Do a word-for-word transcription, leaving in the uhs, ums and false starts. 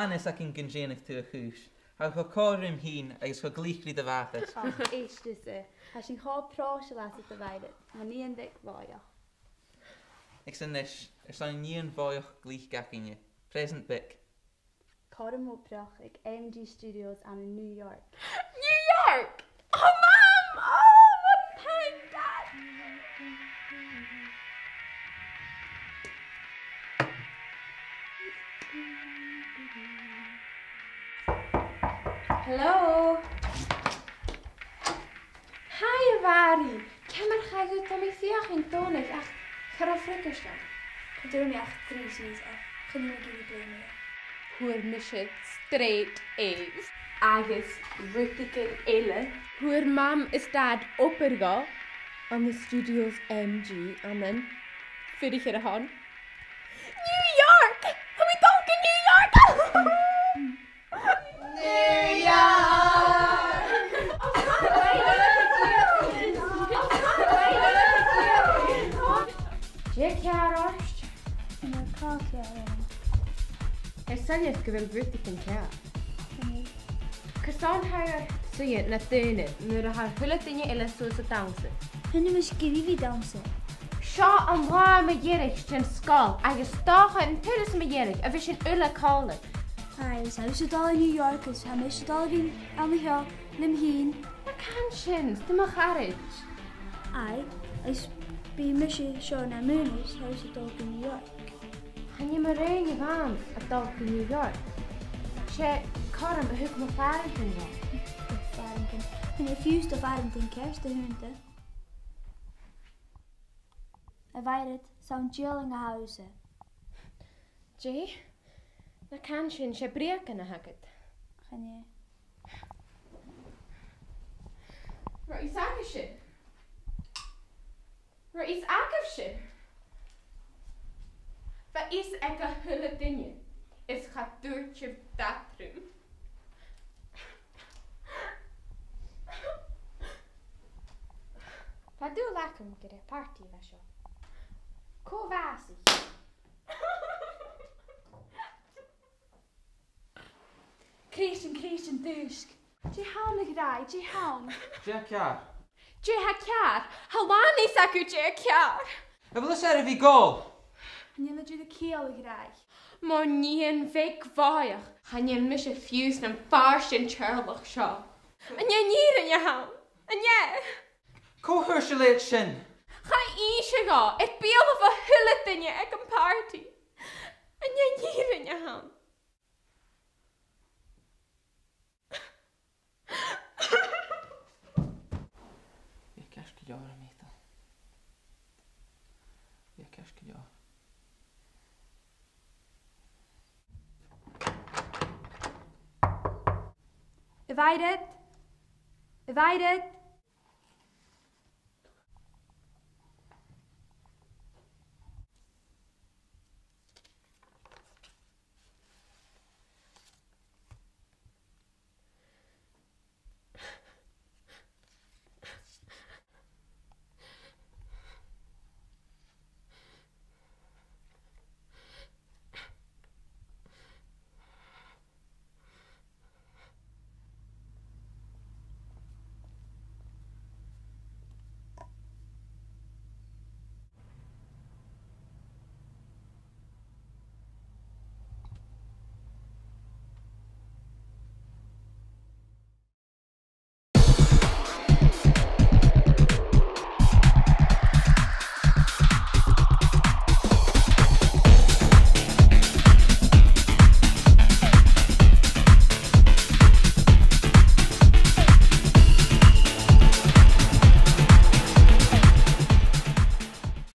Tha fhios agam gun dèanadh tu a' chùis. Tha thu cho còir rium fhìn agus cho glic ri do mhàthair. Ach èist thusa, tha sinn cho pròiseil asad, a Mhàiri, mo nighean bheag bhòidheach. Agus a-nis, airson an nighean bhòidheach glic againne, present beag. Cothrom obrach aig M G Studios ann an New York. New York! Oh, Mam! Oh, what a pain, Dad! Hello? Hi, a Mhàiri! Ciamar a chaidh dhut? Tha mi a' feuchainn Dòmhnall ach cha robh freagairt ann. Cha d' fhuair mi ach trì sìos ach chan eil mi ag iarraidh blame e. Fhuair mise straight A's. Agus rudeigin eile. Fhuair Mam is Dad obair dhomh ann an Studios M G ann an, fuirich air a shon, New York! Tha mi a' dol gu New York! New York! Dè tha ceàrr ort? Chan eil càil ceàrr orm. Tha e soilleir gu bheil rudeigin ceàrr. Carson a tha thu a' suidhe nad daoine nuair a tha a h-uile duine eile suas a' dannsa? Chan eil mise gu bhith a' dannsa. Seo an latha mu dheireadh den sgoil agus 's dòcha an turas mu dheireadh a bhios sinn uile còmhla. Aye, is tha thusa a' dol a New York is tha mise a' dol a bhith an seo leam fhìn. Na can sin, 's tu mo charaid. Aye, is bidh mise seo nam aonais, tha thusa a' dol gu New York. Chan e mo roghainn a-mhàin a dhol gu New York. 'S e cothrom a thug mo phàrantan dhomh. Mo phàrantan. Chan eil fiù 's do phàrantan ceart a th' annta. A Mhairead, 's ann dìlean a tha thusa. Dè? Na can sin, 's e breugan a th' agad. Chan e. Robh fios agaibhse? Robh fios agaibhse? Bha fios aig a h-uile duine, is cha tuirt sibh dad rium. Bha dùil agam gur e party a bha seo. Cò bhàsaich? Crìosdaidh, Crìosdaidh, dùisg. Dè th' ann, a ghràidh, dè th' ann? Dè tha ceàrr? Dè tha ceàrr? Tha làn fhios agaibh dè tha ceàrr. A bheil fhios air a bhith ag òl? Chan eil e dìreach ciall, a ghràidh. Mo nighean bheag bhòidheach. Chan eil mise fiù 's nam phàirt den teaghlach seo. An e an fhìrinn a th' ann? An e? Cò thuirt leat sin? Cha innis e dhomh, air beulaibh a h-uile duine aig a' pharty. An e an fhìrinn a th' ann? Bidh e ceart gu leòr, a Mhìcheil. Bidh e ceart gu leòr. A Mhairead! A Mhairead!